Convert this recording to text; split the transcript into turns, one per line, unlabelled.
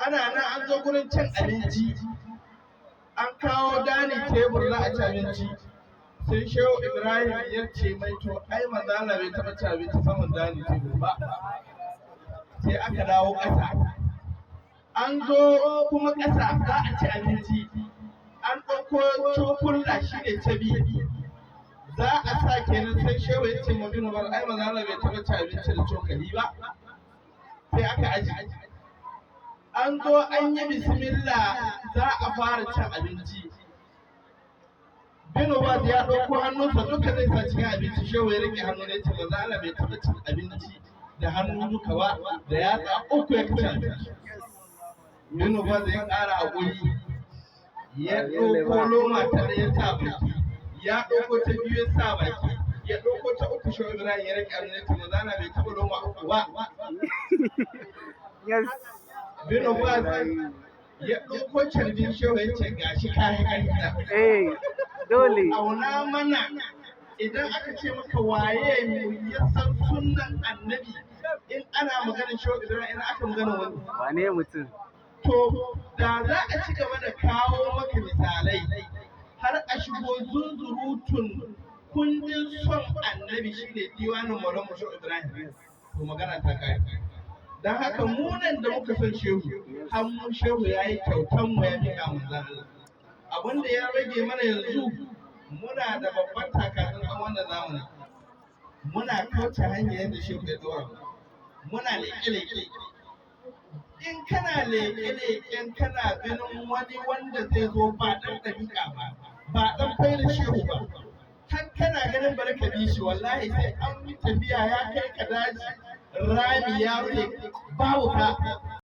Ana nan an zo gurin cin abinci, an kawo dining table za a ci abinci. Sai Shehu Ibrahim ya ce mai, "To ai manzo Allah bai taɓa ci abinci saman dining table ba." Sai aka dawo ƙasa. An zo kuma ƙasa za a ci abinci, an ɗauko cokulla, shi ne cabi za a sa kenan. Sai Shehu ya ce ma Bin Baz, "Ai manzo Allah bai taɓa ci abinci da cokali ba." Sai aka aji. An zo an yi bismillah, za a fara cin abinci. Bin Baz ya ɗauko hannunsa duka zai sa cikin abinci. Shehu ya riƙe hannu ne, ce manzo Allah bai taɓa cin abinci da hannu duka ba, da yatsa uku ya ci abinci. Bin Baz ya ƙara haƙuri, ya ɗauko loma ta ɗaya ya sa baki, ya ɗauko ta biyu ya sa baki, ya ɗauko ta uku. Shehu Ibrahim ya riƙe hannu ne, ce manzo Allah bai taɓa loma uku ba. Bin Baz ya ɗauko carbin Shehu ya ce, "Gashi, kayan ƙarfi."
Eh, dole.
Auna mana, idan aka ce maka waye ya san sunnan Annabi, in ana maganar Shehu Ibrahim, in aka magana wani?
Wane mutum?
To, da za a ci gaba da kawo maka misalai har a shigo zunzurutun kundin son Annabi, shine diwanin Maulana Shehu Ibrahim, to magana ta kare. Don haka munan da muka son Shehu, har mu Shehu ya yi kyautan mu ya miƙa manzon Allah. Abin da ya rage mana yanzu, muna da babban takatsantsan wannan zamani. Muna kauce hanya yadda Shehu ya dora mu. Muna leƙe-leƙe. In kana leƙe-leƙen, kana ganin wani wanda zai zo ba ɗan ɗariƙa ba, ba ɗan faila Shehu ba, har kana ganin bari ka bi shi, wallahi sai an yi tafiya ya kai ka daji, rami ya rufe, babu ka.